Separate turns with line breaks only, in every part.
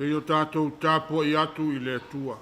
Se i o tatou tapuai atu i le Atua.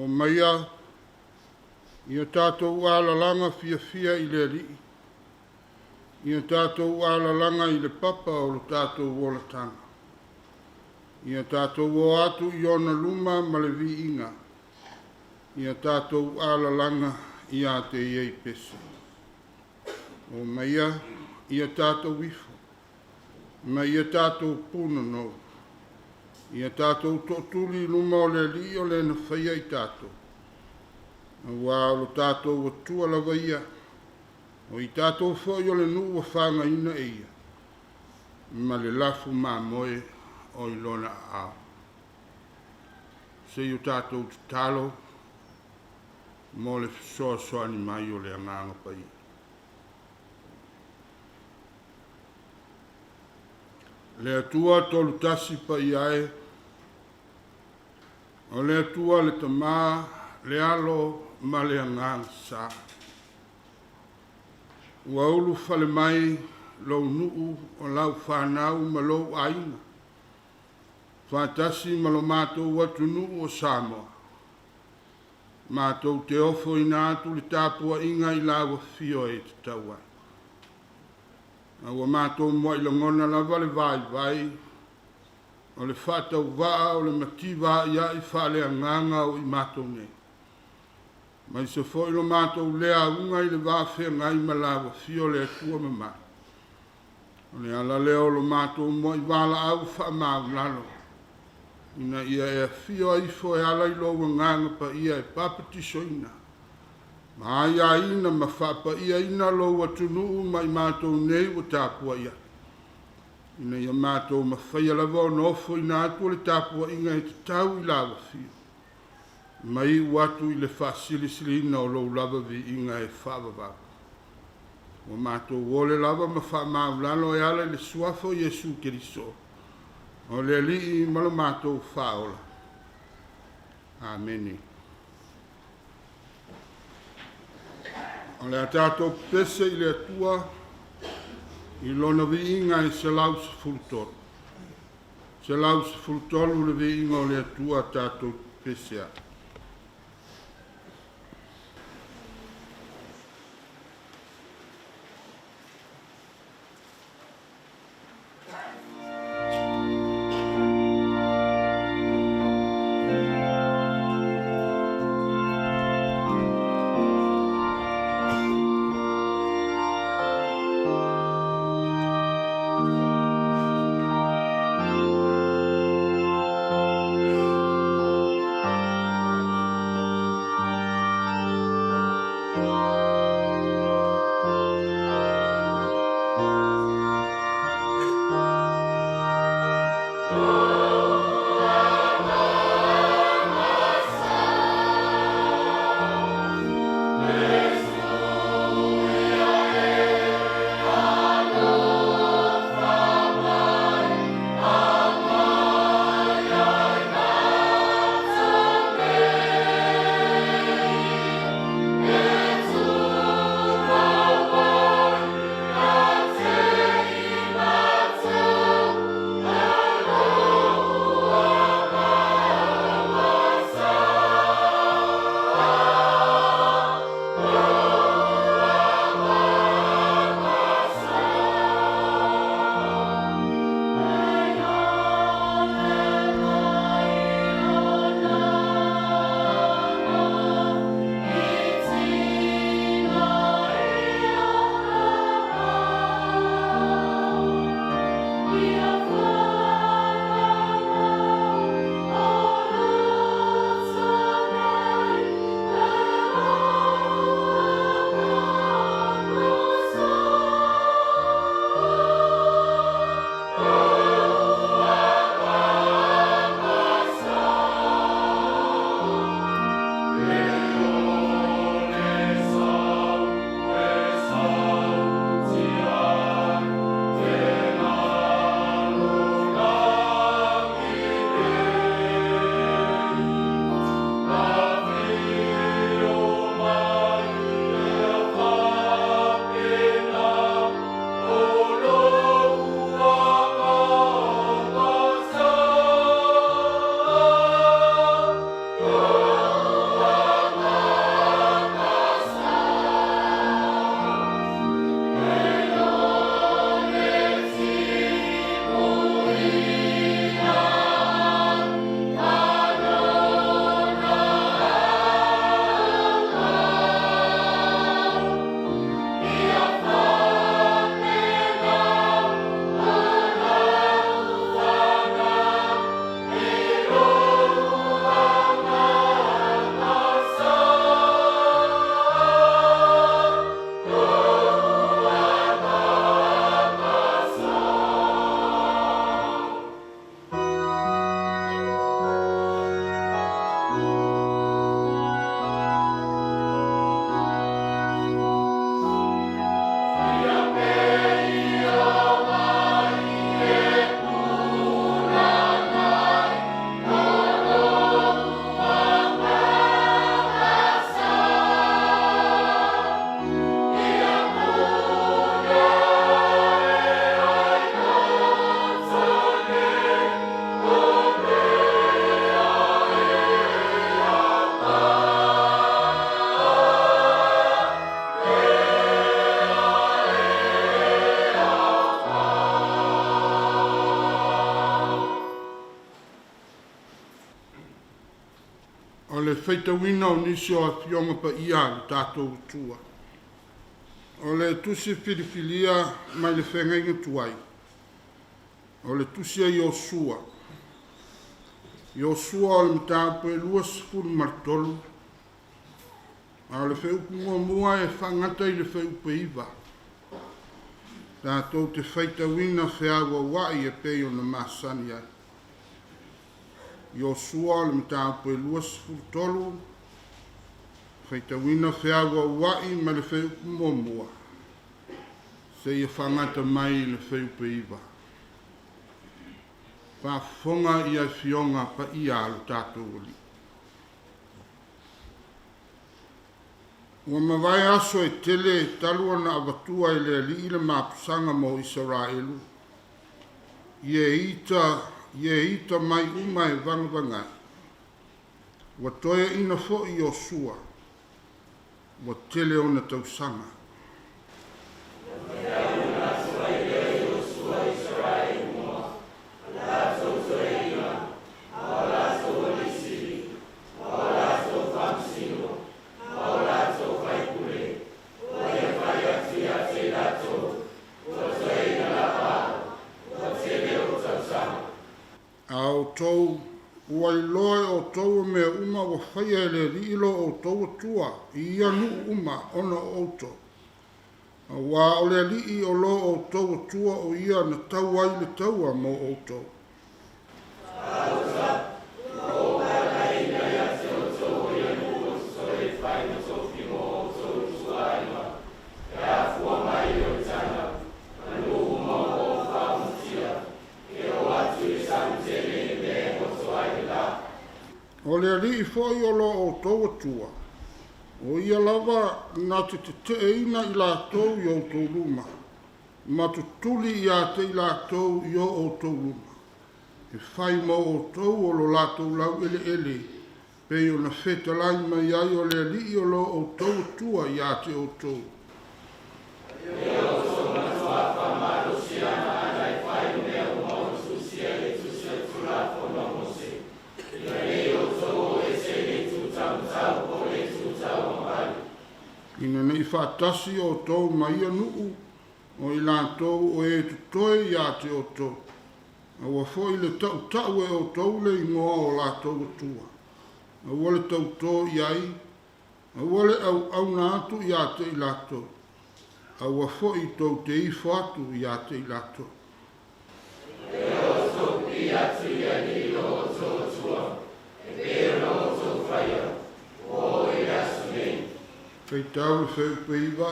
O maia ia tatou alalaga fiafia i le Alii, ia tatou alalaga i le papa o lo tatou olataga. Ia tatou o atu i ona luma ma le viiga, ia tatou alalaga ia te ia i pese. O maia ia tatou ifo, ma ia tatou punonou, ia tatou tootuli i luma o le Alii o le na faia i tatou. Aua o lo tatou atua lava ia, o i tatou foi o le nuu ua whangaina e ia, ma le lafu mamoe o i lona ao. Se i o tatou tatalo mo le fesoasoani mai o le agaga paia. Le Atua tolu tasi paia e, o le Atua le Tama, le Alo ma le Agaga Sa. Ua ulu fale mai lou nuu o lau whanau ma lou aiga, whātasi ma lo mātou atunuu o Samoa. Mātou te ofo ina atu le tāpua inga i lau afio e te tau ai. A ua mātou mua i lagona lava le vai vai, o le whaatau waa o le mativa ia i whaale anganga o i mātou nei. Mai se foi lo mātou lea unga i le wawhea ngai ma lau afio le Atua mamalu. O le ala lea o lo mātou mua i wala au wha maulalo. Ina ia e afio aifo e ala i lo nganga pa ia e papatisoina. Ma ai aina ma whaapa ia ina lo atunuu ma i mātou nei ua tāpua ia. Ina ia mātou mawhaia lava o nofo ina atu o le tāpua inga e te tau i lau afio. Mai u atu i le whaasilisiliina o lou lava vi inga e whaavavau. Ua mātou ole lava ma wha maulalo e ala i le suafo Iesu Keriso. O le alii ma lo mātou whaola. Amene. O le a tātou pese i le Atua i lona viiga e 113. 113 le viiga o le Atua tātou pese ai. O le faitauina o nisi o afioga paia a lo tatou Atua. O le tusi filifilia mai le feagaiga tuai, o le tusi a Iosua. Iosua o le mataupu e 23, a o le fuaiupu muamua e faagata i le fuaiupu e 9. Tatou te faitauina feauauai e pei ona masani ai. Iosua o le mataupu e 23, faitauina feauauai ma le fuaiupu muamua, seia faagata mai le fuaiupu e 9. Faafofoga i afioga paia a lo tatou Alii. Ua mavae aso e tele talu ona avatua e le Alii le mapusaga mo Isaraelu, i e ita mai uma e vagavaga ai. Ua toeaina foi Iosua, ua tele ona tausaga. A outou ua iloa e outou o mea uma ua faia e le Alii lo outou Atua i ia nuu uma ona o outou. Auā o le Alii o lo outou Atua o ia na tau ai le taua mo outou. O le Alii foi o lo outou Atua, o ia lava na te teteeina i latou i outou luma, ma tutuli ia te i latou i o outou luma, e fai mo outou o lo latou laueleele, pei ona fetalai mai ai o le Alii o lo outou Atua ia te outou. Ina nei faatasi outou ma ia nuu o i latou o e totoe ia te outou, aua foi le tautau e outou le igoa o latou Atua. Aua le tautō i ai, aua le auauna atu ia te i latou, aua foi tou te ifo atu ia te i latou. Faitau le fuaiupu e 9.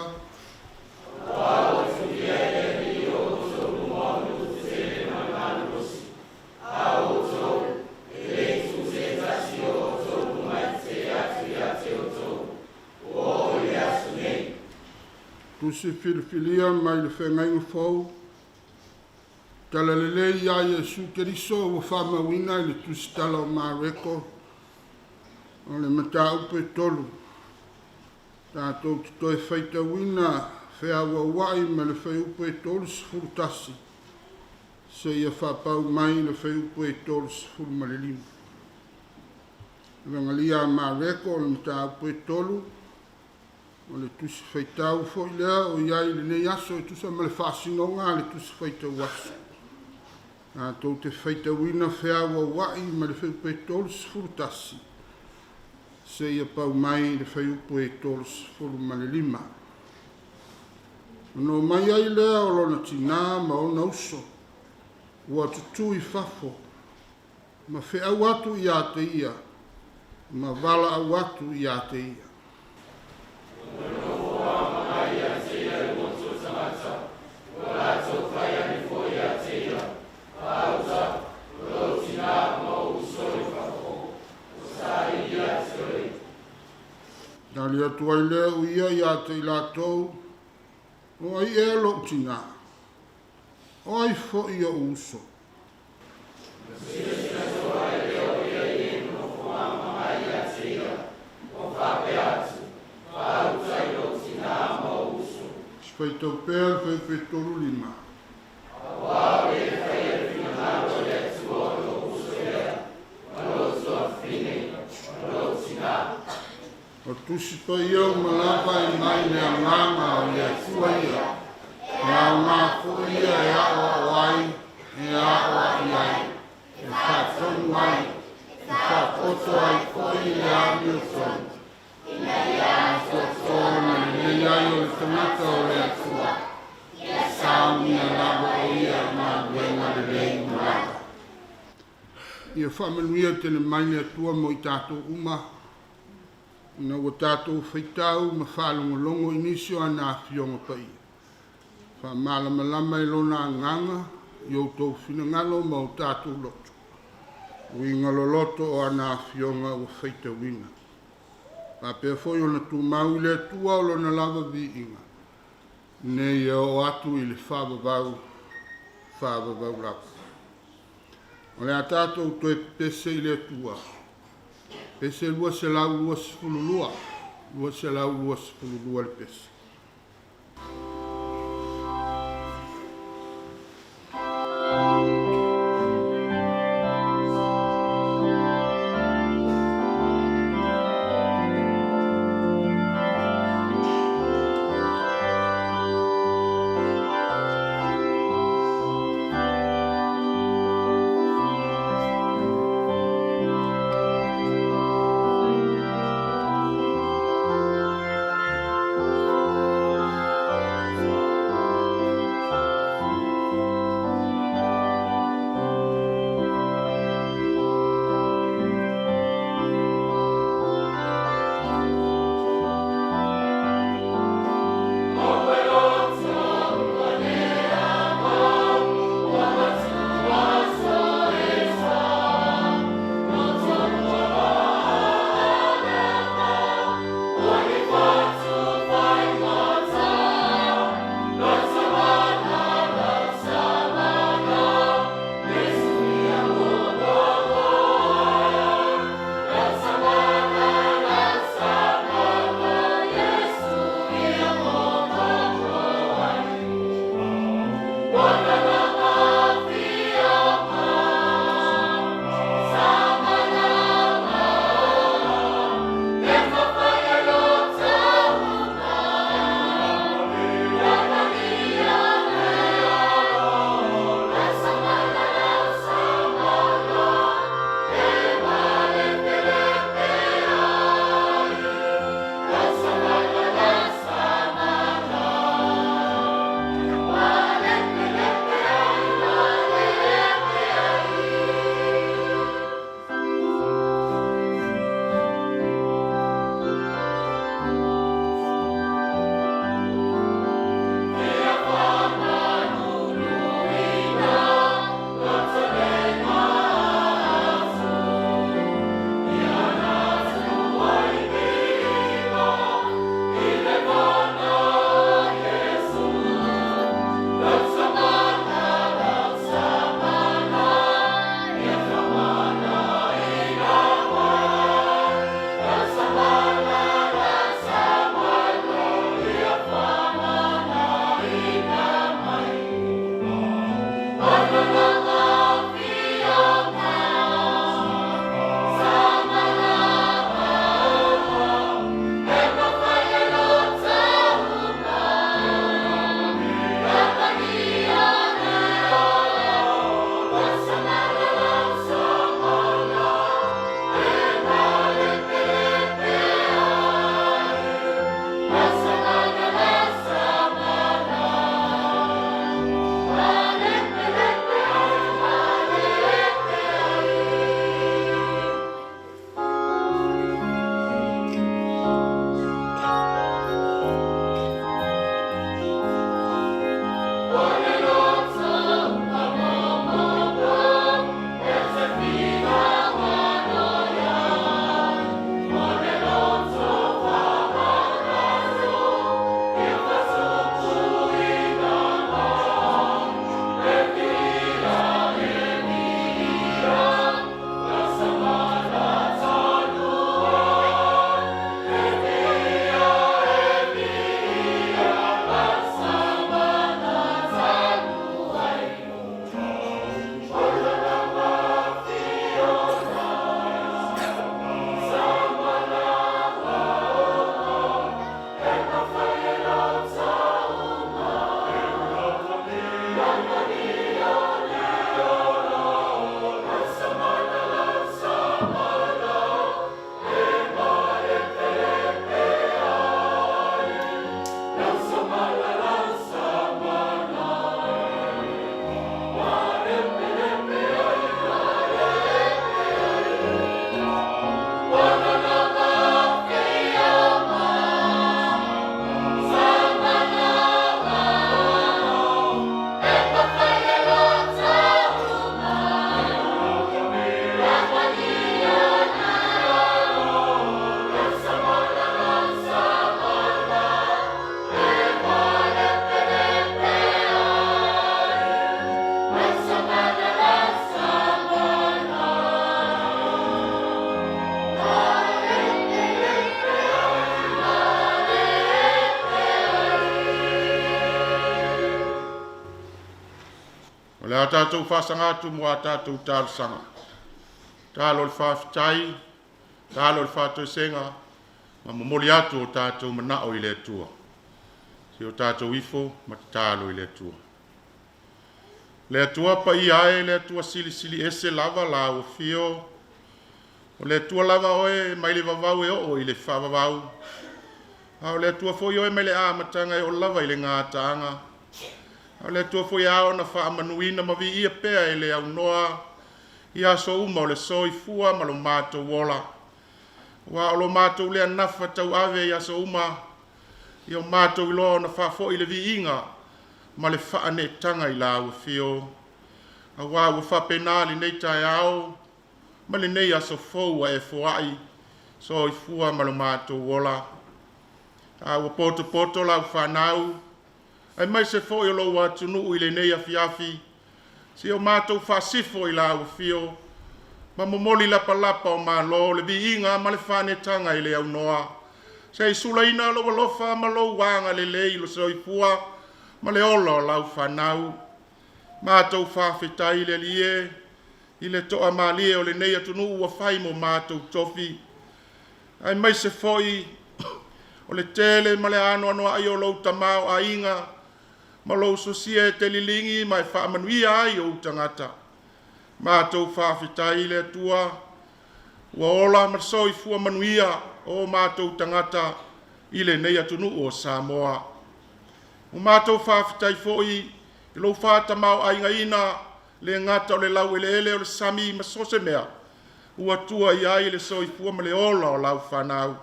Tusi filifilia mai le feagaiga fou, Tala lelei ia Iesu Keriso ua faamauina i le tusitala o Mareko, o le mataupu e 3. Tatou te toe faitauina feauauai ma le fuaiupu e 31, seia faapau mai le fuaiupu e 35. Evagelia a Mareko o le mataupu e 3, o le tusi faitau foi lea o i ai i lenei aso e tusa ma le faasinoga a le tusi faitau aso. Tatou te faitauina feauauai ma le fuaiupu e 31, seia pau mai le fuaiupu e 35. Ona omai ai lea o lona tinā ma ona uso, ua tutū i fafo, ma feau atu ia te ia, ma valaau atu ia te ia. Tali atu ai lea o ia ia te i latou, o ai ea lou tinā, o ai foi ou uso. Faitau pea le fuaiupu e 35. Tusi Paia uma lava e mai le Agaga o le Atua ia, e aoga foi ia e aoao ai, e aoai ai, e faatonu ai, e faapoto ai foi i le amiotonu, ina ia atoatoa ma lelei ai o le tagata o le Atua, ia saunia lava o ia galuega lelei uma lava. Ia faamanuia tele mai le Atua mo i tatou uma, ina ua tatou faitau ma faalogologo i nisi o ana Afioga Paia, faamalamalama e Lona Agaga i outou finagalo ma o tatou loto, uiga loloto o ana Afioga ua faitauina. Faapea foi ona tumau i le Atua o Lona lava viiga, nei e oo atu i le faavavau, faavavau lava. O le a tatou toe pepese i le Atua, pese 222, 222 le pese. Le a tatou faasaga atu mo a tatou talosaga. Talo o le faafetai, talo o le faatoesega, ma momoli atu o tatou manao i le Atua. Se o tatou ifo ma tatalo i le Atua. Le Atua paia e, le Atua silisili ese lava lau afio. O le Atua lava oe mai le vavau e oo i le faavavau. A o le Atua foi oe mai le amataga e oo lava i le gataaga. A o le Atua foi e ao ona faamanuina ma viia pea e le aunoa i aso uma o le soifua ma lo matou ola. Aua o lo matou lea nafa tauave i aso uma, ia o matou iloa ona faafoi le viiga ma le faaneetaga i lau afio. Aua ua faapena lenei taeao ma lenei aso fou ua e foai, soifua ma lo matou ola. A ua potopoto lau fanau, aemaise foi o lou atunuu i lenei afiafi, se i o matou faasifo i lau afio ma momoli lapalapa o malo le viiga ma le faaneetaga i le aunoa. Se i sulaina lou alofa ma lou agalelei i le soifua ma le ola o lau fanau. Matou faafetai i le Alii e i le toamalie o lenei atunuu ua fai mo matou tofi, aemaise foi o le tele ma le anoanoai o lou tamaoaiga ma lou sosia e te liligi ma e faamanuia ai ou tagata. Matou faafetai i le Atua ua ola ma soifua manuia o matou tagata i lenei atunuu o Samoa. Ua matou faafetai foi i lou faatamaoaigaina le gata o le laueleele o le sami ma so o se mea ua tua i ai le soifua ma le ola o lau fanau.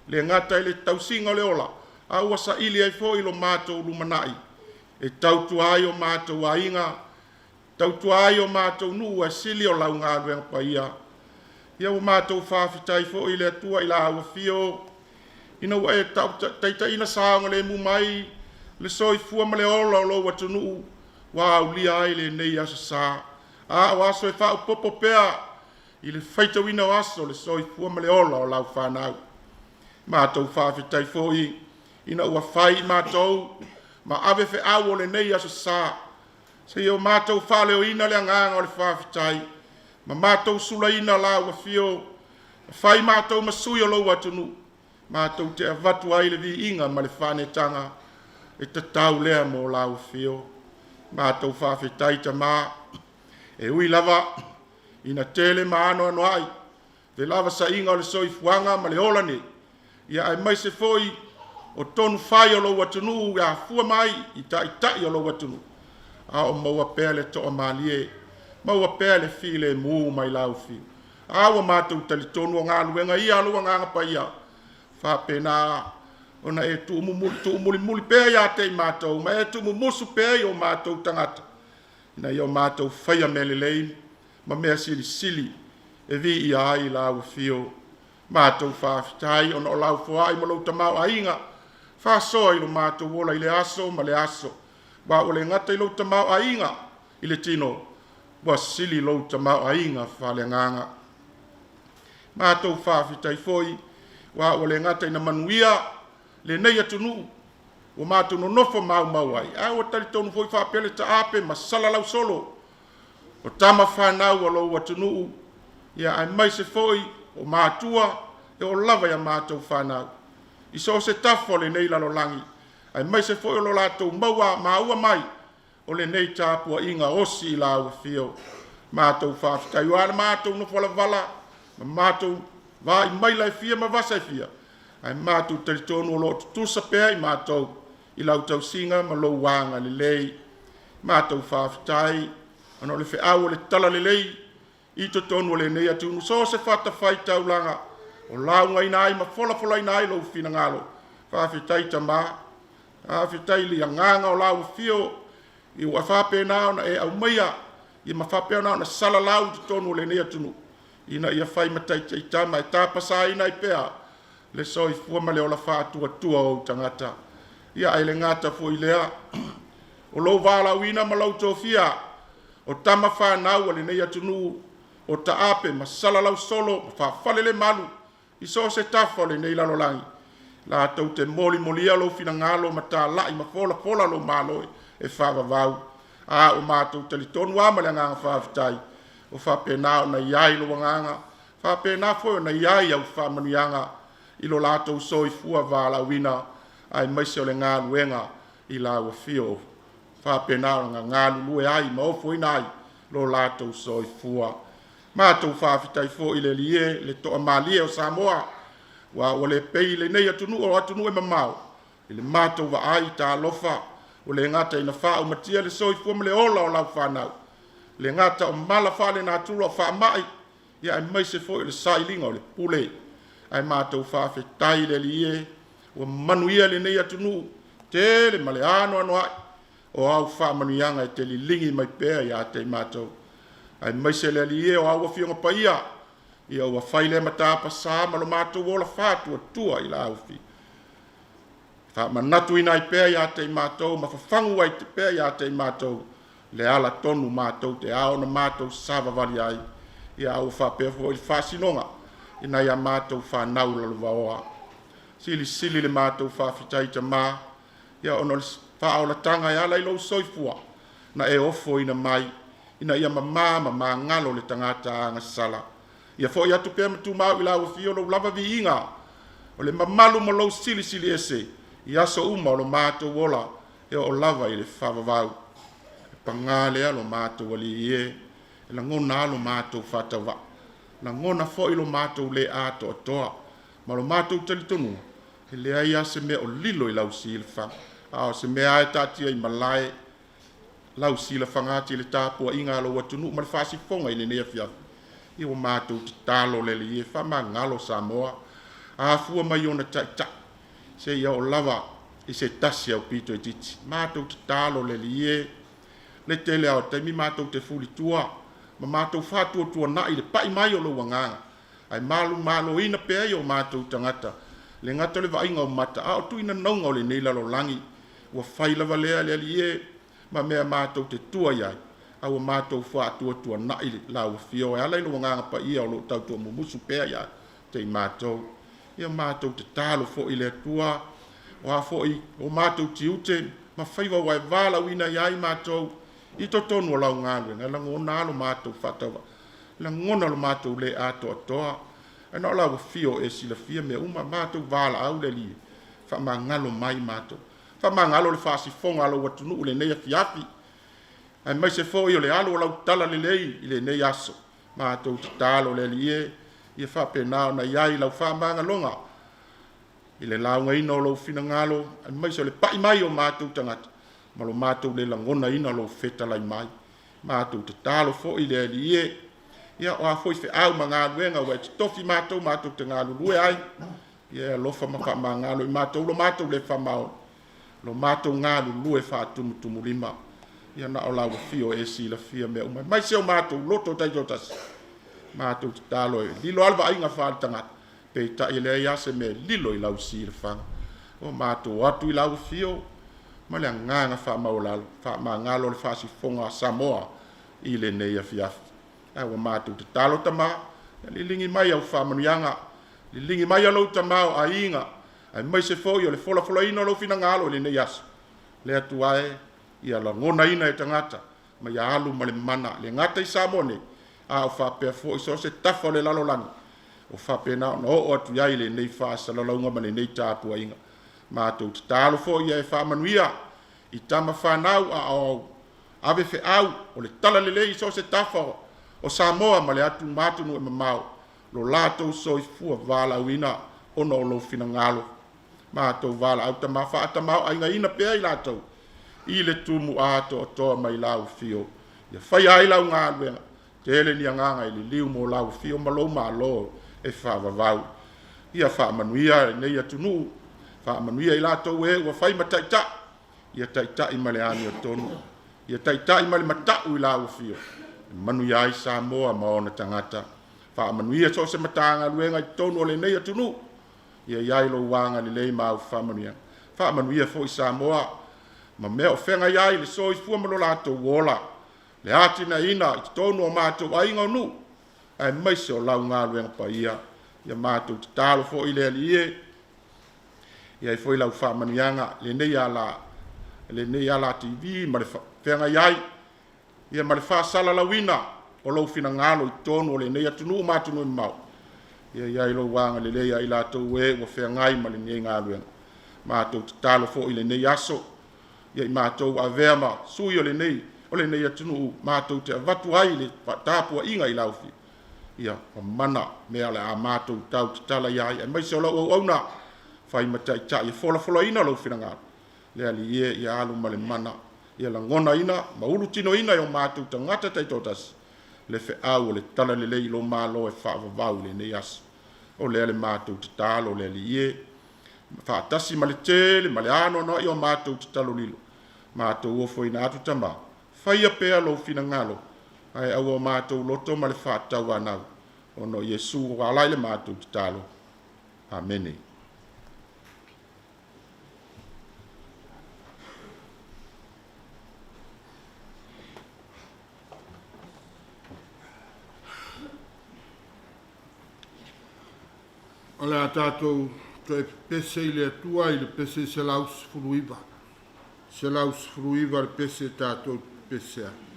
Le gata i le tausiga o le ola, a ua saili ai foi lo matou lumanai e tautua ai o matou aiga, tautua ai o matou nuu, ae sili o lau galuega paia. Ia ua matou faafetai foi i le Atua i lau afio ina ua e taitaiina saogalemu mai le soifua ma le ola o lou atunuu ua aulia ai lenei aso sa, a o aso e faaopoopo pea i le faitauina o aso o le soifua ma le ola o lau fanau. Matou faafetai foi ina ua fai i matou ma ave feau o lenei aso sa, seia o matou faaleoina le agaga o le faafetai ma matou sulaina lau afio, fai matou ma sui o lou atunuu, matou te avatu ai le viiga ma le faaneetaga e tatau lea mo lau afio. Matou faafetai Tama, e ui lava ina tele ma anoanoai felavasaiga o le soifuaga ma le ola nei, ia aemaise foi o tonu fai o lou atunuu e afua mai i taitai o lou atunuu, a o maua pea le toamalie, maua pea le filemu mai lau afio. A ua matou talitonu o galuega ia a lou Agaga Paia, faapena ona e tuumulimuli pea ia te i matou ma e tuumumusu pea i o matou tagata, ina ia o matou faia mea lelei ma mea silisili e viia ai lau afio. Matou faafetai ona o lau foai ma lou tamaoaiga faasoa i lo matou ola i le aso ma le aso, ma ua le gata i lou tamaoaiga i le tino, ua sili lou tamaoaiga faaleagaga. Matou faafetai foi ua le gata ina manuia lenei atunuu ua matou nonofo maumau ai, ae ua talitonu foi faapea le taape ma salalau solo o tama fanau a lou atunuu, ia aemaise foi o matua e oo lava ia matou fanau i so o se tafa o lenei lalolagi, aemaise foi o lo latou maua mai o lenei tapuaiga osi i lau afio. Matou faafetai aua le matou nofo alavala ma matou vaai maila e fia ma vasa e fia, ae matou talitonu o lo o tutusa pea i matou i lau tausiga ma lou agalelei. Matou faafetai ona o le feau o le talalelei i totonu o lenei atunuu, so o se fatafaitaulaga o laugaina ai ma folafolaina ai lou finagalo. Faafetai Tama, faafetai i le agaga o lau afio ua faapena ona e aumaia ma faapena ona salalau i totonu o lenei atunuu, ina ia fai ma taitaitama e tapasaina ai pea le soifua ma le ola faatuatua o ou tagata. Ia ae le gata foi i lea, o lou valaauina ma lou tofia o tama fanau a lenei atunuu o taape ma salalau solo ma faafalelemalu i so o se tafa o lenei lalolagi, latou te molimolia lou finagalo ma talai ma folafola lou malo e faavavau.
A ua matou talitonu lava ma le agaga faafetai, ua faapena ona i ai lou agaga, faapena foi ona i ai au faamanuiaga i lo latou soifua valaauina, aemaise o le galuega i lau afio, faapena ona galulue ai ma ofoina ai lo latou soifua. Matou faafetai foi i le Alii e, le toamalie o Samoa, aua ua le pei lenei atunuu o atunuu e mamao i le matou vaai, talofa, ua le gata ina faaumatia le soifua ma le ola o lau fanau, le gata o mala faalenatura o faamai, ia aemaise foi o le sailiga o le pule. Ae matou faafetai i le Alii e, ua manuia lenei atunuu, tele ma le anoanoai o au faamanuiaga e te liligi mai pea ia te i matou. Aemaise le Alii e o au Afioga Paia, ia ua fai lea matapasā ma lo matou ola faatuatua i lau Afio, faamanatuina ai pea ia te i matou ma fafagu ai pea ia te i matou le ala tonu matou te ao ona matou savavali ai, ia a ua faapea foi le faasinoga i nai a matou fanau lalovaoa. Silisili le matou faafetai Tama, ia ona o le faaolataga e ala i lou soifua na e ofoina mai ina ia mamā ma magalo le tagata agasala. Ia foi atu pea ma tumau i lau afio lou lava viiga o le mamalu ma lou silisili ese i aso uma o lo matou ola e oo lava i le faavavau. Paga lea lo matou Alii e, e lagona lava lo matou faatauvaa, lagona foi lo matou le atoatoa ma lo matou talitonuga, e leai lava se mea o lilo i lau silafaga, a o se mea lava e taatia i malae lau silafaga atu i le tapuaiga a lou atunuu ma le faasifoga i lenei afiafi. Ia ua matou tatalo le Alii e, faamagalo Samoa, afua mai ona taitai seia oo lava i se tasi aupito itiiti. Matou tatalo le Alii e, le tele lava o taimi matou te fulitua ma matou faatuatuanai i le pai mai o lou agaga, ae malumaloina pea i o matou tagata, le gata o le vaaiga o mata, a o tuinanauga o lenei lalolagi. Ua fai lava lea le Alii e ma mea matou te tua i ai, a ua matou faatuatuanai lau afio e ala i lou agaga paia o lo o tautoamumusu pea ia te i matou. Ia matou tatalo foi i le Atua, o a foi o matou tiute ma faiva ua e valaauina i ai matou i totonu o lau galuega, e lagona lava lo matou faatauvaa, lagona lo matou le atoatoa, ae na o lau afio e silafia mea uma. Matou valaau le Alii, faamagalo mai matou, faamagalo le faasifoga a lou atunuu i lenei afiafi, aemaise foi o le alu o lau talalelei i lenei aso. Matou tatalo le Alii e, ia faapena ona i ai lau faamagaloga i le laugaina o lou finagalo, aemaise o le pai mai o matou tagata ma lo matou le lagonaina lou fetalai mai. Matou tatalo foi le Alii e, ia o a foi feau ma galuega ua e totofi matou matou te galulue ai, ia e alofa ma faamagalo i matou lo matou le faamaoni, lo matou galulue faatumutumulima. Ia na o lau afio e silafia mea uma, aemaise o matou loto taitoatasi, matou tatalo e lilo lava le vaaiga faale-tagata, peitai e leai lava se mea e lilo i lau silafaga. Ua matou o atu i lau afio ma le agaga faamaualalo, faamagalo le faasifoga a Samoa i lenei afiafi. Ae ua matou tatalo Tama, liligi mai au faamanuiaga, liligi mai lou tamaoaiga, aemaise foi o le folafolaina o lou finagalo i lenei aso. Le Atua e, ia lagonaina e tagata ma ia alu ma le mana, le gata i Samoa nei, a o faapea foi so o se tafa o le lalolagi o faapena ona oo atu i ai lenei faasalalauga ma lenei tapuaiga. Matou tatalo foi ia e faamanuia i tama fanau a o ave feau o le talalelei i so o se tafa o Samoa ma le atunuu e mamao, lo latou soifua valaauina ona o lou finagalo. Matou valaau Tama, faatamaoaigaina pea i latou i le tumu atoatoa mai lau afio, ia faia ai lau galuega, tele ni agaga e liliu mo lau afio ma lou malo e faavavau. Ia faamanuia lenei atunuu, faamanuia i latou e ua fai ma taitai, ia taitai ma le amiotonu, ia taitai ma le matau i lau afio, e manuia ai Samoa ma ona tagata. Faamanuia so o se Matagaluega i totonu o lenei atunuu, ia i ai lou agalelei ma au faamanuiaga. Faamanuia foi Samoa ma mea o feagai ai le soifua ma lo latou ola, le atinaeina i totonu o matou aiga o nuu, aemaise o lau galuega paia. Ia matou tatalo foi le Alii e, i ai foi lau faamanuiaga lenei ala TV ma le feagai ai Ia ma le faasalalauina o lou finagalo i totonu o lenei atunuu ma atunuu e mamao. Ia i ai lou agalelei ia i latou e ua feagai ma lenei galuega. Matou tatalo foi i lenei aso, ia i matou avea ma sui o lenei atunuu, matou te avatu ai le tapuaiga i lau Afioga, ia mamana mea o le a matou tau tatala i ai, aemaise o lau auauna fai ma taitai e folafolaina lou finagalo. Le Alii e, ia alu ma le mana, ia lagonaina ma ulutinoina e o matou tagata taitoatasi le feau o le talalelei i lou malo e faavavau i lenei aso. O lea le matou tatalo le Alii e, faatasi ma le tele ma le anoanoai o matou tatalo lilo, matou ofoina atu Tama, faia pea lou finagalo, ae aua o matou loto ma le faatauanau, ona o Iesu ua ala ai le matou tatalo. Amene.
O le a tatou toe pepese i le Atua i le pese 119. 119 le pese tatou pepese ai.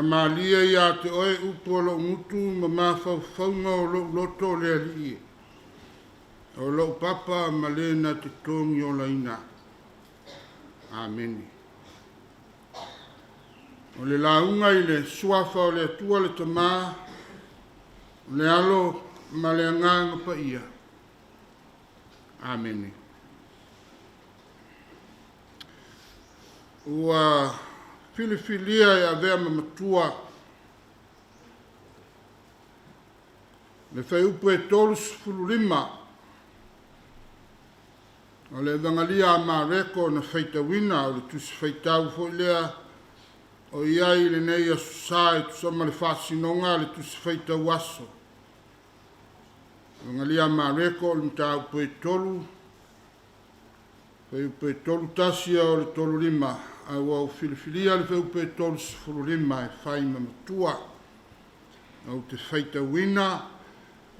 malie ia te oe upu o lou gutu ma mafaufauga o lou loto le Alii e, o lou papa ma le na te togiolaina au. Amene. O le lauga i le suafa o le Atua le Tama, o le Alo ma le Agaga Paia. Amene. Ua filifilia e avea ma matua le fuaiupu e 35 o le Evagelia a Mareko na faitauina, o le tusi faitau foi lea o i ai i lenei aso sa e tusa ma le faasinoga a le tusi faitau aso. Evagelia a Mareko o le mataupu e 3, fuaiupu e 31 o le 35, a ua ou filifilia le fuaiupu e 35 e fai ma matua. Ou te faitauina,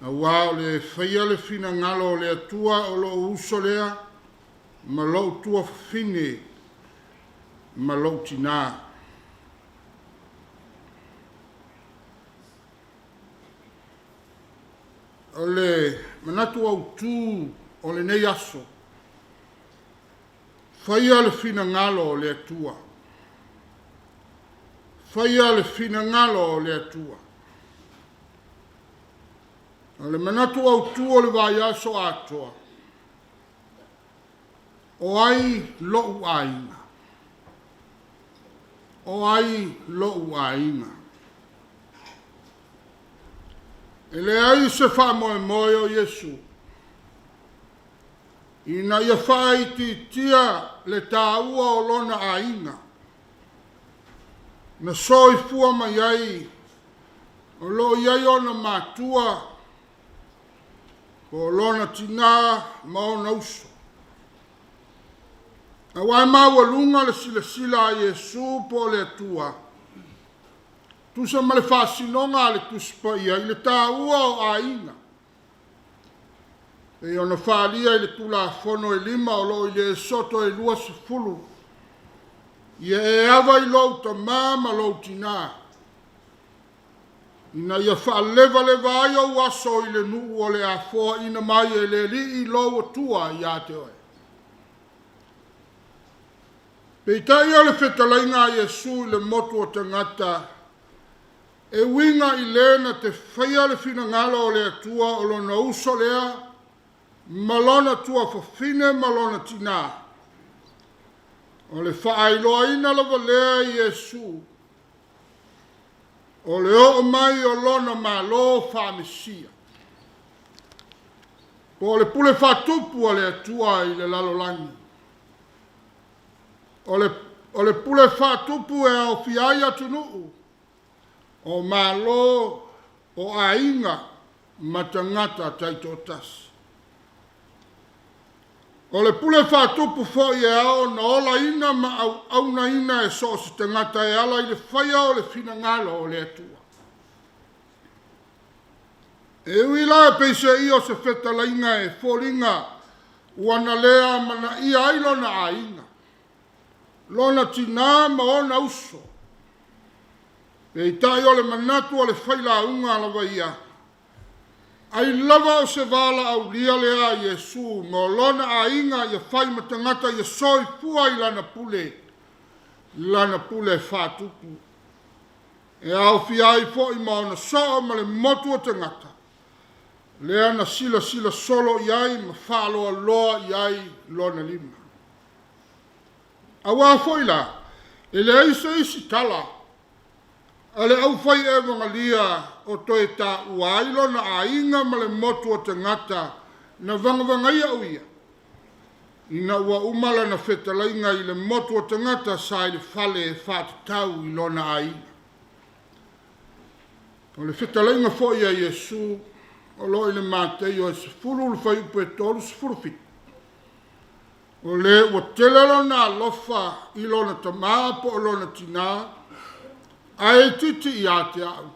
auā o le faia le finagalo o le Atua o lou uso lea, ma lou tuafafine, ma lou tinā. O le manatu autū o lenei aso, faia le finagalo o le Atua. Faia le finagalo o le Atua. O le manatu autū o le vaiaso atoa, o ai lou aiga? O ai lou aiga? E leai se faamoemoe o Iesu ina ia faaitiitia le taua o lona aiga na soifua mai ai, o lo o i ai ona matua, po o lona tinā ma ona uso. Auā e maualuga le silasila a Iesu po o le Atua, tusa ma le faasinoga a le Tusi Paia i le taua o aiga, pei ona faaalia i le Tulafono e 5 o lo o i le Esoto e 20, ia e ava i lou tamā ma lou tinā, ina ia faalevaleva ai ou aso i le nuu o le a foaina mai e le Alii lou Atua ia te oe. Peitai o le fetalaiga a Iesu i le motu o tagata, e uiga i le na te faia le finagalo o le Atua o lona uso lea, ma lona tuafafine ma lona tinā. O le faailoaina lava lea i Iesu, o le oo mai o lona Malo faa-Mesia, po o le pule faatupu a le Atua i le lalolagi. O le pule faatupu e aofia ai atunuu, o malo, o aiga ma tagata taitoatasi. O le pule faatupu foi e ao ona olaina ma auaunaina e so o se tagata e ala i le faia o le finagalo o le Atua. E ui la e peiseai o se fetalaiga e foliga ua na le amanaia ai lona aiga, lona tinā ma ona uso, peitai o le manatu o le failauga lava ia, ai lava o se valaaulia lea a Iesu mo lona aiga ia fai ma tagata ia soifua i lana pule faatupu. E aofia ai foi ma ona soo ma le motu o tagata, lea na silasila solo i ai ma faaloaloa i ai lona lima. Auā foi la, e leai se isi tala a le aufai evagelia o toe taua ai lona aiga ma le motu o tagata na vagavagaia o ia, ina ua uma lana fetalaiga i le motu o tagata sa i le fale e faatatau i lona aiga. O le fetalaiga foi a Iesu o lo o i le Mateio e 10 le fuaiupu e 37, o le ua tele lona alofa i lona tamā po o lona tinā, ae itiiti ia te au,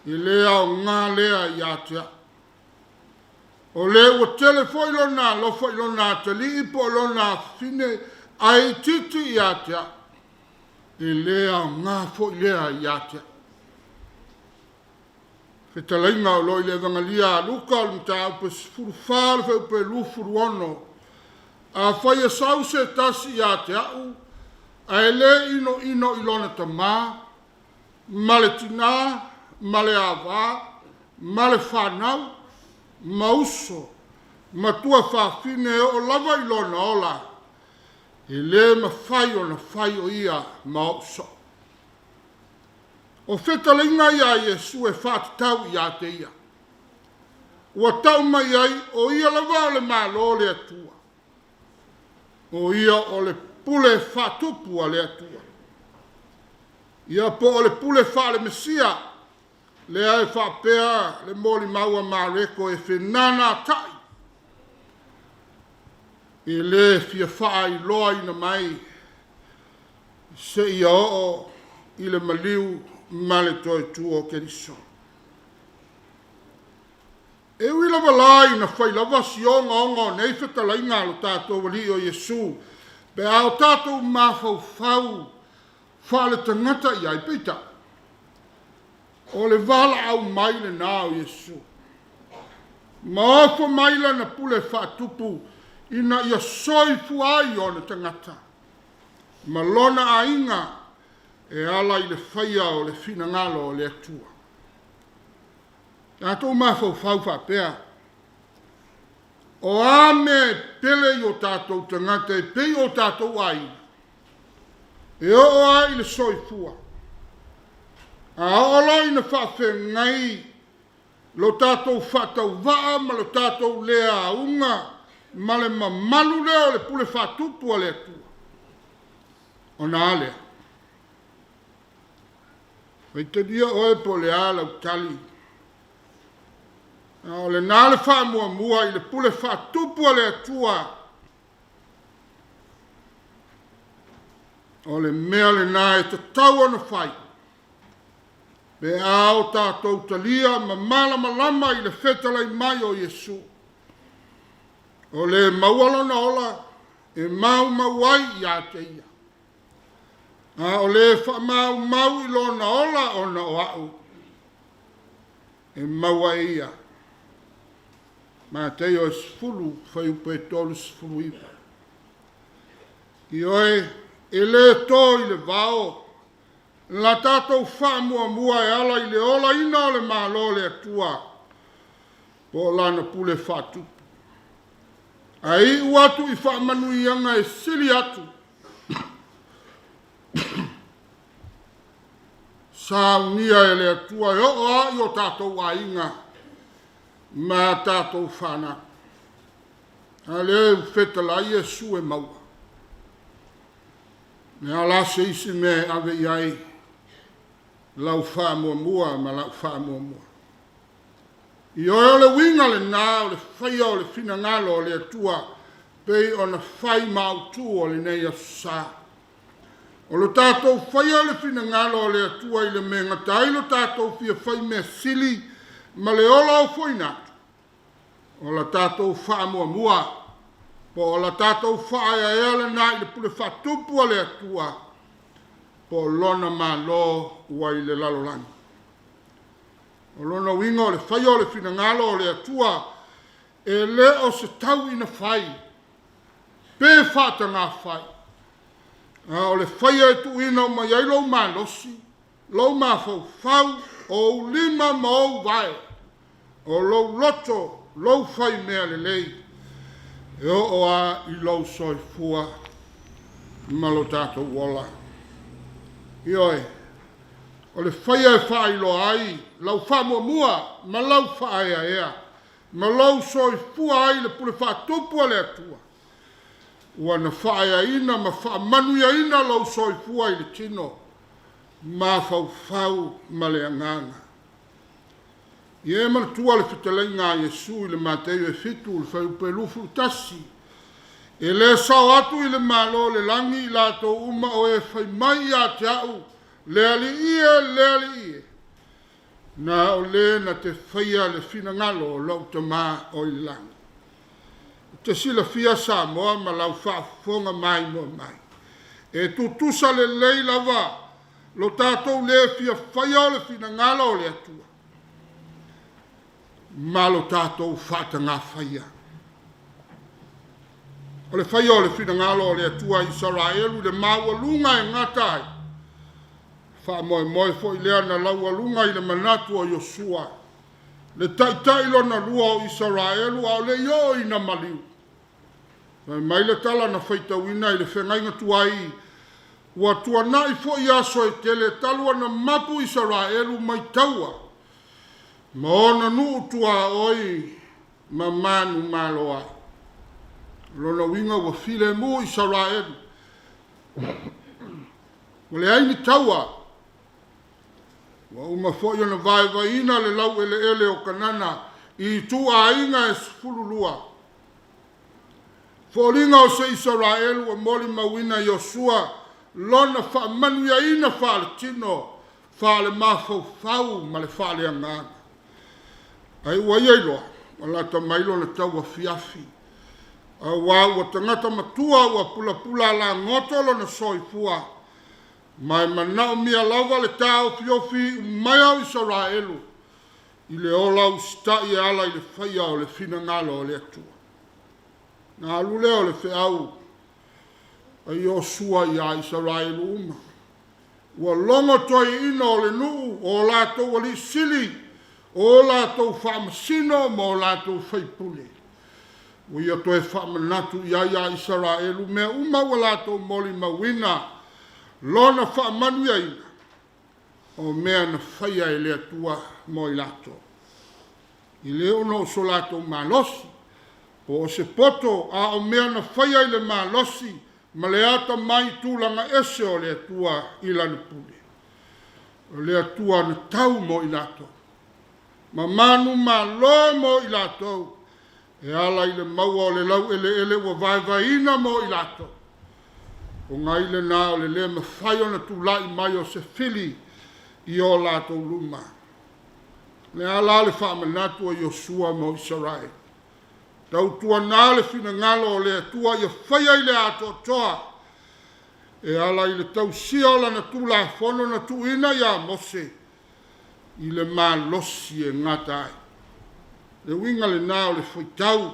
e le aoga lea ia te au. O le ua tele foi lona alofa i lona atalii po o lona afafine, ae itiiti ia te au, E le aoga foi lea ia te au. Fetalaiga o lo o i le Evagelia a Luka o le mataupu e 14 le fuaiupu e 26, Afai e sau se tasi ia te au, ae le inoino i lona tamā, ma le tinā, ma le ava, ma le fanau, ma uso, ma tuafafine e oo lava i lona ola, e le mafai ona fai o ia ma o'u so'o. O fetalaiga ia a Iesu e faatatau ia te ia, ua tau mai ai o ia lava o le Malo o le Atua, o ia o le pule faatupu a le Atua. Ia po o le pule faale-Mesia, lea e faapea le molimau a Mareko e fenanata'i, e le fia faailoaina mai seia oo i le maliu ma le toe tu o Keriso. E ui lava la ina fai lava si ogaoga o nei fetalaiga a lo tatou Alii o Iesu, pe a o tatou mafaufau faaletagata i ai, peitai, o le valaau mai lena o Iesu, ma ofo mai lana pule faatupu ina ia soifua ai ona tagata ma lona aiga e ala i le faia o le finagalo o le Atua. Tatou mafaufau faapea, o a mea e pele i o tatou tagata e pei o tatou aiga, e oo lava i le soifua, a oo loa ina faafeagai lo tatou faatauvaa ma lo tatou le auga ma le mamalu lea o le pule faatupu a le Atua, ona a lea? Faitalia oe po o le a lau tali, a o lena le faamuamua i le pule faatupu a le Atua. O le mea lena e tatau ona fai, pe a o tatou talia ma malamalama i le fetalai mai o Iesu. O le maua lona ola e maumau ai ia te ia, a o le faamaumau i lona ola ona o a'u, e maua e ia. Mateio e 10, fuaiupu e 39. Ioe, e le to i le vao la tatou faamuamua e ala i le olaina o le Malo o le Atua po o lana pule faatupu, ae iu atu i faamanuiaga e sili atu saunia e le Atua e oo lava i o tatou aiga ma a tatou fanau. A lea ua fetalai Iesu e maua. Le a la se isi mea e ave i ai lau faamuamua ma lau faamuamua. Ioe, o le uiga lena o le faia o le finagalo o le Atua pei ona fai ma autu o lenei aso sa. O lo tatou faia o le finagalo o le Atua i le mea e gata ai lo tatou fia fai mea sili ma le ola ofoina atu, o la tatou faamuamua po o la tatou faaeaea lena i le pule faatupu a le Atua po o lona Malo ua i le lalolagi. O lona uiga o le faia o le finagalo o le Atua e le o se tau ina fai pe faatagā fai, a o le faia e tuuina uma i ai lou malosi, lou mafaufau, o ou lima ma ou vae, o lou loto, lou faimea lelei, e oo lava i lou soifua ma lo tatou ola. Ioe, o le faia e faailoa ai lau faamuamua ma lau faaeaea ma lou soifua ai i le pule faatupu a le Atua, ua na faaeaina ma faamanuiaina lou soifua i le tino, mafaufau ma le agaga. Ia e manatua le fetalaiga a Iesu i le Mateio e 7, le fuaiupu e 21, e le sao atu i le Malo o le lagi i latou uma o e fai mai ia te a'u, le Alii e, le Alii e, na o le na te faia le finagalo o lou Tamā o i le lagi. E te silafia Samoa ma lau faafofoga maimoa mai. E tutusa lelei lava lo tatou le fia faia o le finagalo o le Atua ma lo tatou faatagafaia. O le faia o le finagalo o le Atua i Isaraelu i le maualuga e gata ai, faamoemoe foi lea na laualuga i le manatu o Iosua, le taitai lona lua o Isaraelu a o le i oo ina maliu. Fai mai le tala na faitauina i le feagaiga tuai, ua tuanai foi aso e tele talu ona mapu Isaraelu mai taua ma ona nuu tuaoi ma manumalo ai. O lona uiga ua filemu Isaraelu, ua leai ni taua, ua uma foi ona vaevaeina le laueleele o Kanana i ituaiga e 12. Foliga o se Isaraelu ua molimauina Iosua lona faamanuiaina faaletino, faalemafaufau ma le faaleagaga. Ai ua ia iloa, ua lata mai lona tauafiafi, auā ua tagata matua ua pulapula alagoto lona soifua, ma e manaomia lava le taofiofi iu mai o Isaraelu i le ola usitai e ala i le faia o le finagalo o le Atua. Na alu lea o le feau a Iosua iā Isaraelu uma, ua logo toeaiina o le nuu, o latou alii sili, o latou faamasino ma o latou faipule. Ua ia toe faamanatu i ai ia Isaraelu mea uma ua latou molimauina lona faamanuiaina, o mea na faia e le Atua mo i latou. E le ona o so latou malosi po o se poto, a o mea na faia i le malosi ma le atamai i tulaga ese o le Atua i Lana pule. O le Atua na tau mo i latou, ma manumalo mo i latou, e ala i le maua o le laueleele ua vaevaeina mo i latou. O gai lena o le le mafai ona tulai mai o se fili i o latou luma. O le a la le faamanatu a Iosua mo Isaraelu? Tautuana le finagalo o le Atua ia faia i le atoatoa e ala i le tausia o lana Tulafono na tuuina ia Mose i le malosi e gata ai. Le uiga lena o le faitau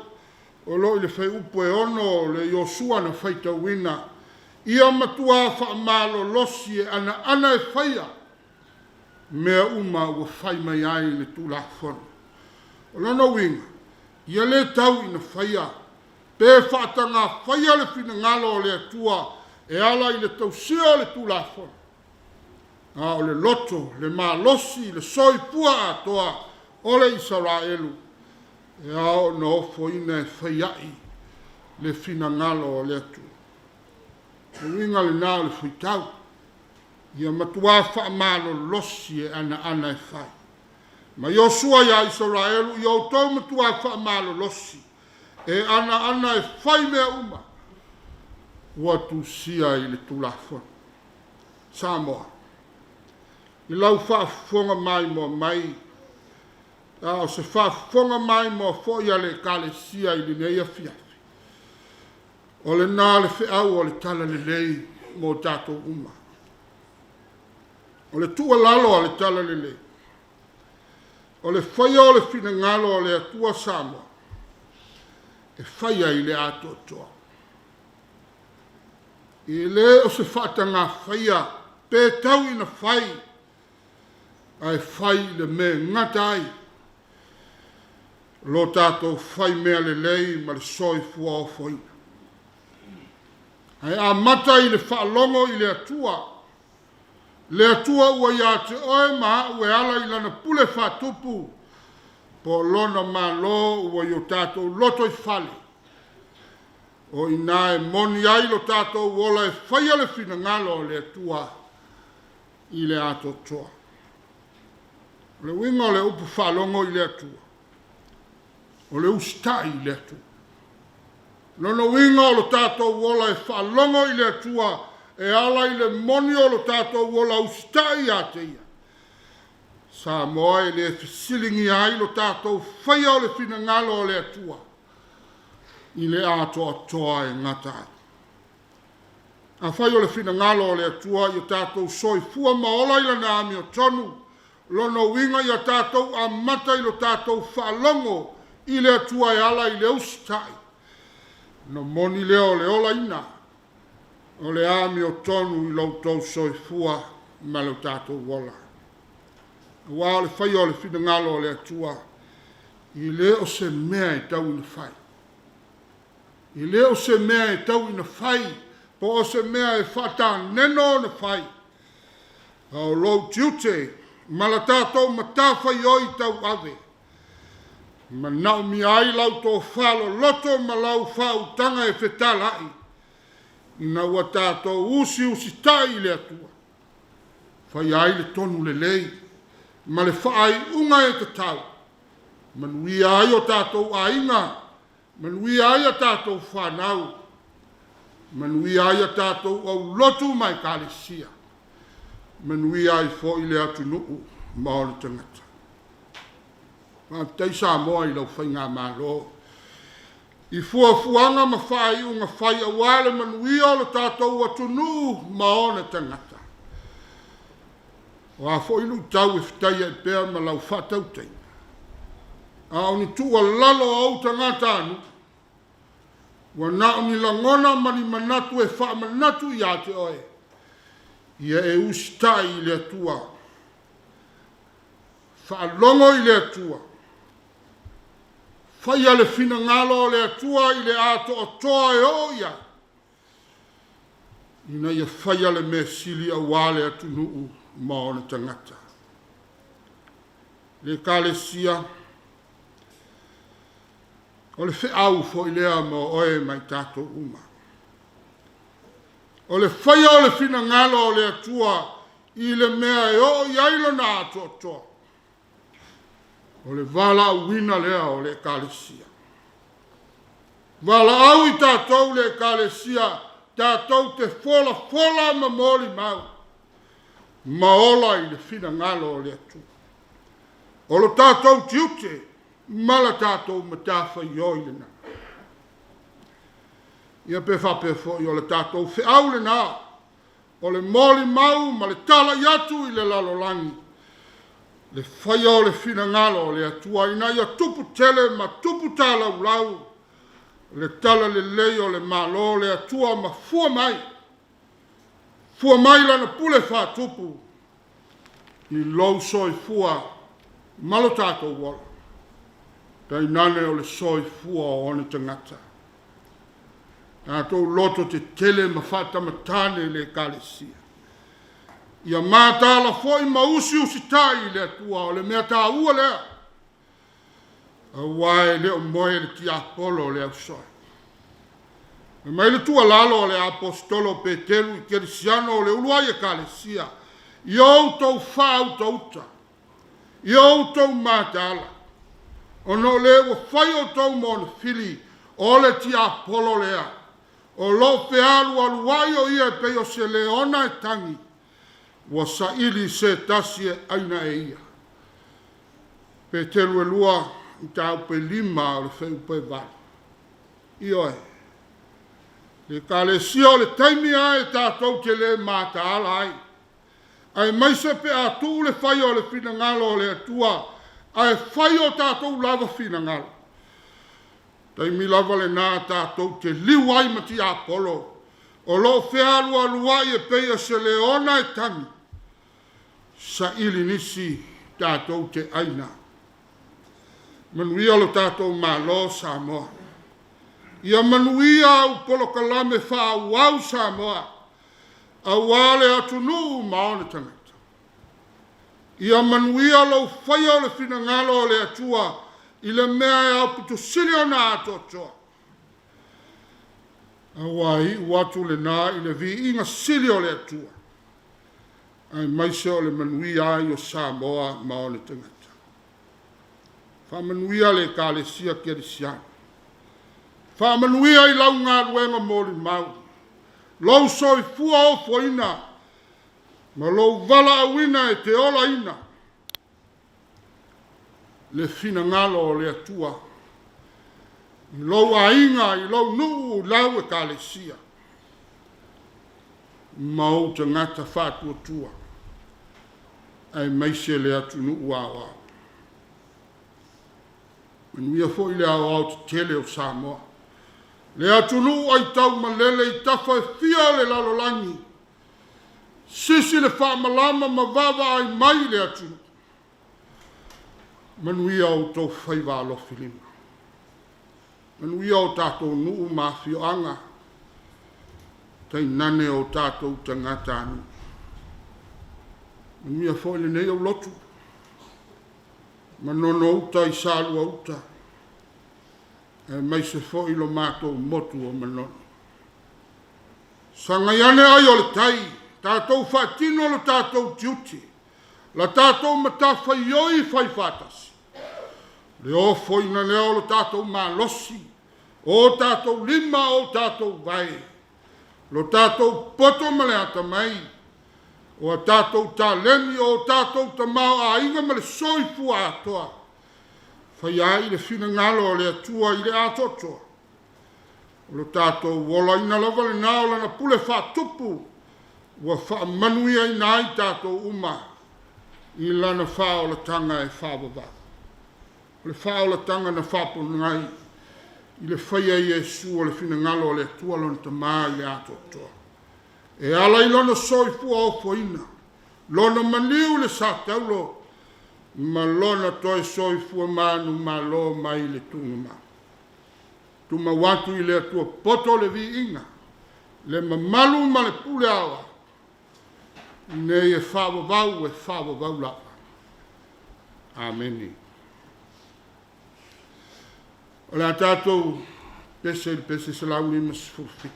o lo o i le fuaiupu e 6 o le Iosua na faitauina, ia matua faamalolosi e anaana e faia mea uma ua fai mai ai le Tulafono. O lona uiga, ia le tau ina faia pe faatagafaia le finagalo o le Atua e ala i le tausia o le Tulafono, a o le loto, le malosi, le soifua atoa o le Isaraelu e ao ona ofoina e faiai le finagalo o le Atua. O le uiga lena o le faitau, ia matua faamalolosi e anaana e fai. Ma Iosua iā Isaraelu, ia outou matua faamalolosi e anaana e fai mea uma ua tusia i le Tulafono. Samoa, i lau faafofoga maimoa mai, a o se faafofoga maimoa foi a le Ekalesia i lenei afiafi, o lena le feau o le Talalelei mo tatou uma. O le tuualalo a le Talalelei, o le faia o le finagalo o le Atua Samoa, e faia i le atoatoa. E le o se faatagafaia pe tau ina fai, ae fai i le mea e gata ai lo tatou fai mea lelei ma le soifua ofoina. Ae amata i le faalogo i le Atua, le Atua ua ia te oe ma au e ala i lana pule faatupu, po o lona Malo ua i o tatou loto i fale. O i ina e moni ai lo tatou ola e faia le finagalo o le Atua i le atoatoa. O le uiga o le upu faalogo i le Atua, o le usitai i le Atua. Lona uiga o lo tatou ola e faalogo i le Atua e ala i le moni o lo tatou ola usitai ia te Ia. Samoa e le fesiligia ai lo tatou faia o le finagalo o le Atua i le atoatoa e gata ai. Afai o le finagalo o le Atua ia tatou soifua ma ola i Lana amiotonu, lona uiga ia tatou amata i lo tatou faalogo i le Atua e ala i le usitai, ona moni lea o le olaina o le amiotonu i lo outou soifua ma lo tatou ola. Aua o le faia o le finagalo o le Atua, e le o se mea e tau ina fai. E le o se mea e tau ina fai, po o se mea e faataneno ona fai, a o lou tiute ma la tatou matafaioi tauave, e manaomia ai lau tofa loloto ma lau faautaga e fetalai, ina ua tatou usiusitai i le Atua, faia ai le tonu lelei ma le faaiuga e tatau, manuia ai o tatou aiga, manuia ai a tatou fanau, manuia ai a tatou aulotu ma Ekalesia, manuia ai foi le atunuu ma ona tagata. Faafetai Samoa i lau faigamalo i fuafuaga ma faaiuga fai aua le manuia o le tatou atunuu ma ona tagata. O a foi luitau e fetaia pea ma lau faatautaiga, a o ni tuualalo a ou tagatanuu, ua na o ni lagona ma ni manatu e faamanatu ia te oe, ia e usitai i le Atua, faalogo i le Atua, faia le finagalo o le Atua i le atoatoa e oo i ai, ina ia faia le mea sili aua le atunuu ma ona tagata. Le Ekalesia, o le feau foi lea mo oe ma i tatou uma. O le faia o le finagalo o le Atua i le mea e oo i ai lona atoatoa, o le valaauina lea o le Ekalesia. Valaau i tatou le Ekalesia, tatou te folafola ma molimau, ma ola i le finagalo o le Atua. O lo tatou tiute ma la tatou matafaioi lena. Ia pe faapea foi o le tatou feau lena, o le molimau ma le talai atu i le lalolagi, le faia o le finagalo o le Atua ina ia tupu tele ma tupu talaulau le talalelei o le Malo o le Atua ma fua mai, fua mai lana pule faatupu i lou soifua ma lo tatou ola, tainane o le soifua o ona tagata. Tatou loto tetele ma faatamatane le Ekalesia. Ia mataala foi ma usiusitai i le Atua, o le mea taua lea, aua e le o moe le tiapolo o le ausoe. E mai le tuualalo a le aposetolo o Peteru i kerisiano o le uluai Ekalesia, ia outou faautauta, ia outou mataala, ona o le ua fai outou ma ona fili, o le tiapolo lea, o lo o fealualuai o ia e pei o se leona e tagi, ua saili se tasi e aina e ia. Peteru e 2, mataupu e 5 o le fuaiupu e 8. Ioe, le Ekalesia o le taimi lava e tatou te le mataala ai, aemaise pe a tuu le faia o le finagalo o le Atua, ae fai o tatou lava finagalo. Taimi lava lena tatou te liu ai ma tiapolo, o lo o fealualuai e pei o se leona e tagi, saili nisi tatou te aina. Manuia lo tatou Malo Samoa. Ia manuia au polokalame faaauau Samoa, aua le atunuu ma ona tagata. Ia manuia lou faia o le finagalo o le Atua i le mea e aupito sili ona atoatoa. Aua iu atu lena i le viiga sili o le Atua, aemaise o le manuia ai o Samoa ma ona tagata. Faamanuia le Ekalesia Kerisiano. Faamanuia i lau galuega molimau, lou soifua ofoina, ma lou valaauina e te olaina le finagalo o le Atua i lou aiga, i lou nuu, i lau Ekalesia. Ma ou tagata faatuatua, aemaise le atunuu aoao. Manuia foi le aoao tetele o Samoa, le atunuu aitaumalele i tafa e fia o le lalolagi, sisi le faamalama ma vaavaai mai le atunuu. Manuia outou faiva alofilima. Manuia o tatou nuu ma afioaga, tainane o tatou tagatanuu. Manuia foi lenei aulotu, Manono-uta i Salua-uta, aemaise foi lo matou motu o Manono. Sagai ane ai o le tai, tatou faatino lo tatou tiute, la tatou matafaioi fai faatasi, le ofoina lea o lo tatou malosi, o tatou lima, o tatou vae, lo tatou poto ma le atamai, o a tatou taleni, o tatou tamaoaiga ma le soifua atoa, faia ai le finagalo o le Atua i le atoatoa. O lo tatou olaina lava lena o Lana pule faatupu ua faamanuiaina ai tatou uma i Lana faaolataga e faavavau. O le faaolataga na faapogai i le faia e Iesu o le finagalo o le Atua Lona Tama i le atoatoa, e ala i Lona soifua ofoina, Lona maliu i le satauro ma Lona toe soifua manumalo mai le tuugamau. Tumau atu i le Atua poto le viiga, le mamalu ma le pule aoao, nei e faavavau e faavavau lava. Amene. O le a tatou pese i le pese 157,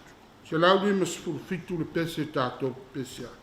157 le pese tatou pepese ai.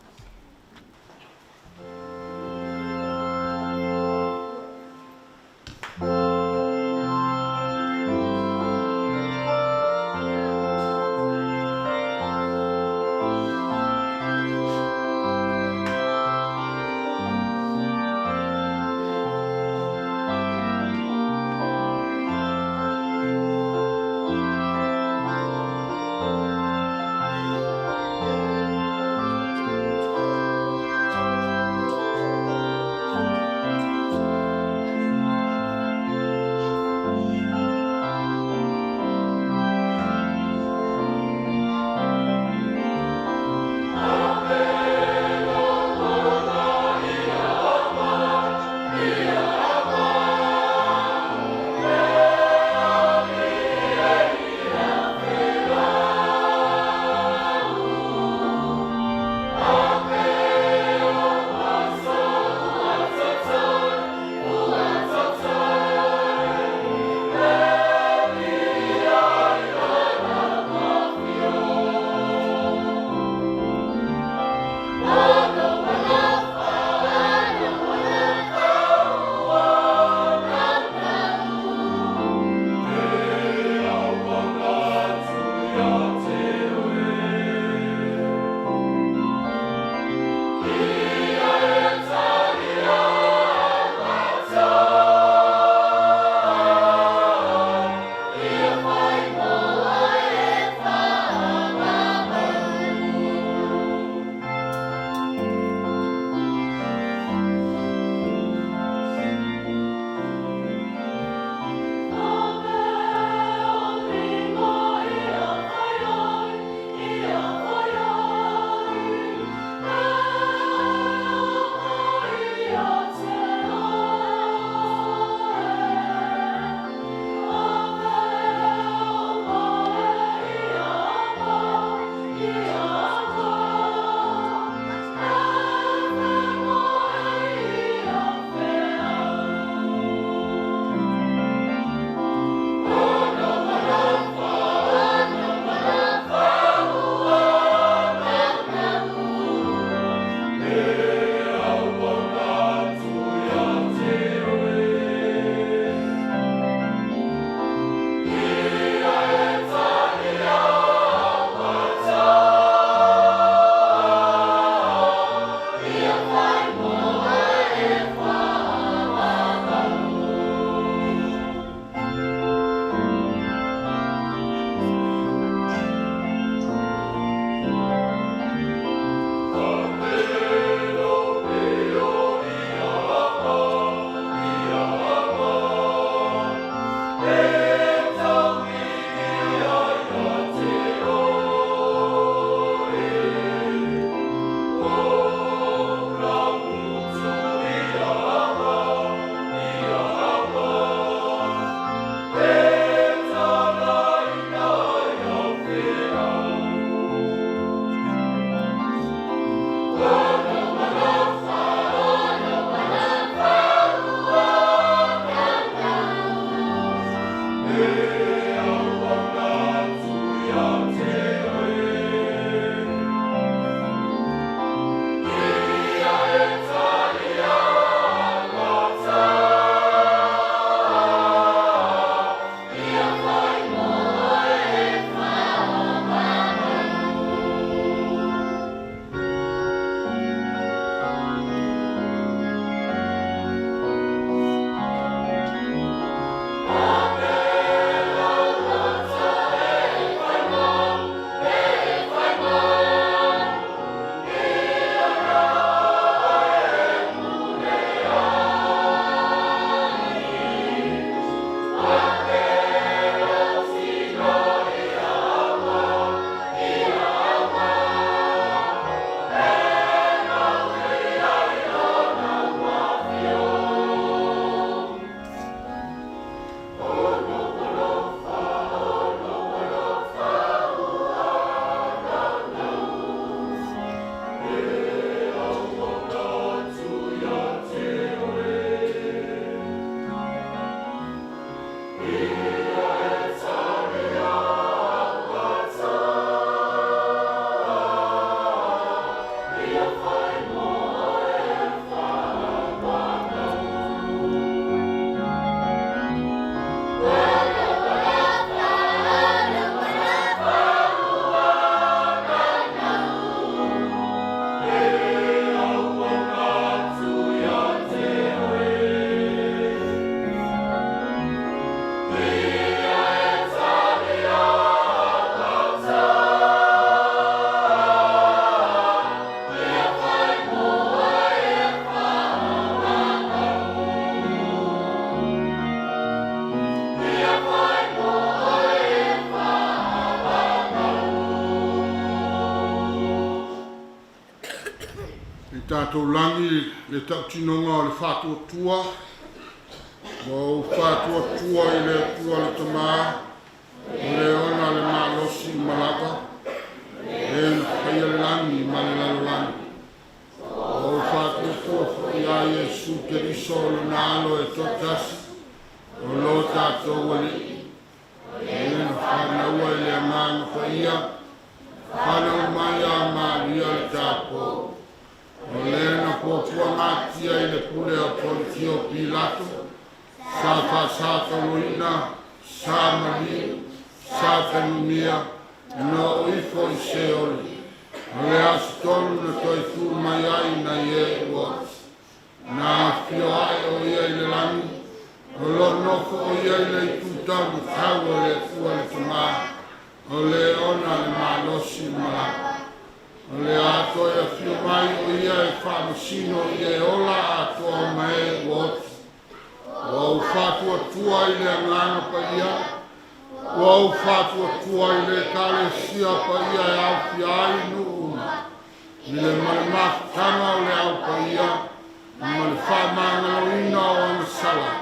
Tatou lagi le tautinoga o le faatuatua, ua ou faatuatua i le Atua le Tamā, o le ona le malosi uma lava, le na faia le lagi ma le lalolagi. Ua ou faatuatua foi ia Iesu Keriso o Lona Alo e toatasi, o lo tatou Alii, le na fanaua i le Agaga Paia, fanau mai ia Maria le tapo, o le na puapuagatia i le pule a Ponitio Pilato, sa faasataoloina, sa maliu, sa tanumia, na oo ifo i Seoli, o le aso tolu na toe tu mai ai nai e ua oti. Na afio ae o ia i le lagi, o lo nofo o ia i le itu taumatau o le Atua le Tamā, o le ona le malosi uma lava. O le a toe afio mai o ia e faamasino i e ola atoa ma e ua oti. Ua ou faatuatua i le Agaga Paia, ua ou faatuatua i le Ekalesia paia e aofia ai nuu uma, i le ma le mafutaga o le Au Paia, ma le faamagaloina o agasala,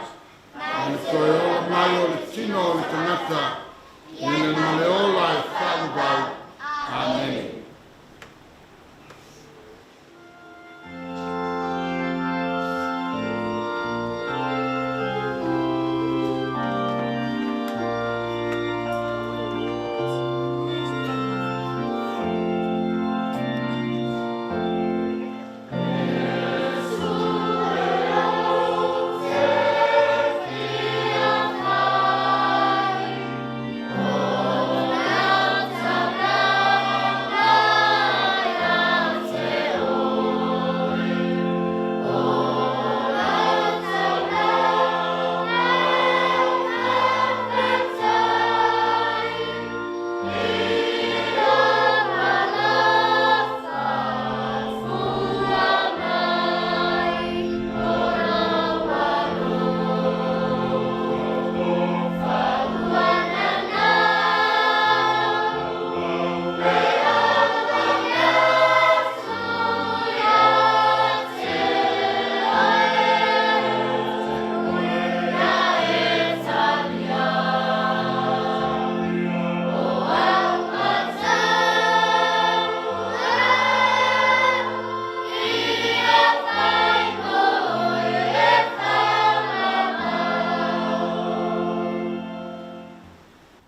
ma le toe ola mai o le tino o le tagata, i le ma le ola e faavavau. Amene.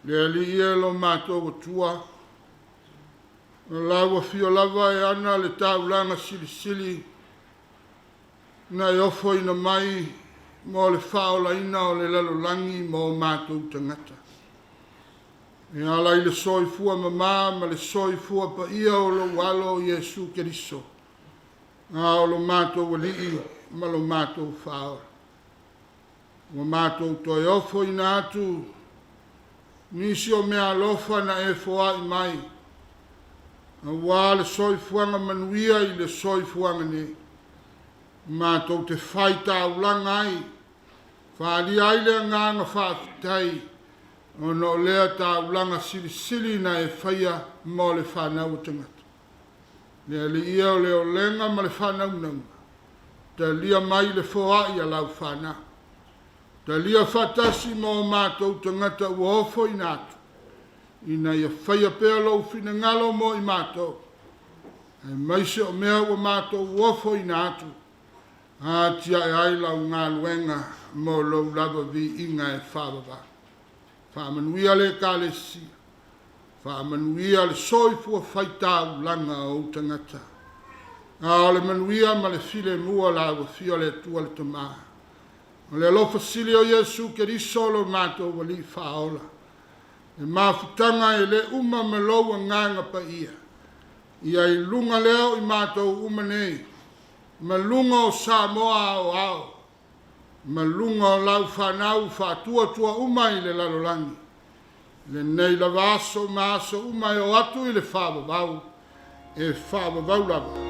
Le Alii e lo matou Atua, o lau afio lava e ana le taulaga silisili na e ofoina mai mo le faaolaina o le lalolagi ma o matou tagata. E ala i le soifua mamā ma le soifua paia o lou Alo o Iesu Keriso, a o lo matou Alii ma lo matou Faaola. Ua matou toe ofoina atu nisi o meaalofa na e foai mai, auā le soifuaga manuia i le soifuaga nei. Matou te fai taulaga ai, faaalia ai le agaga faafetai, ona o lea taulaga silisili na e faia mo le fanau a tagata. Le Alii e o le olega ma le faanaunauga, talia mai le foai a lau fanau. Talia faatasi ma o matou tagata ua ofoina atu, ina ia faia pea lou finagalo mo i matou, aemaise o mea ua matou ofoina atu, atiae ai lau galuega mo lou lava viiga e faavavau. Faamanuia le Ekalesia, faamanuia le soifua faitaulaga o ou tagata. A o le manuia ma le filemu o lau afio le Atua le Tamā, o le alofa sili o Iesu Keriso lo matou Alii Faaola, le mafutaga e le uma ma lou Agaga Paia, ia i luga lea o i matou uma nei, ma luga o Samoa aoao, ma luga o lau fanau faatuatua uma i le lalolagi, lenei lava aso ma aso uma e oo atu i le faavavau, e faavavau lava.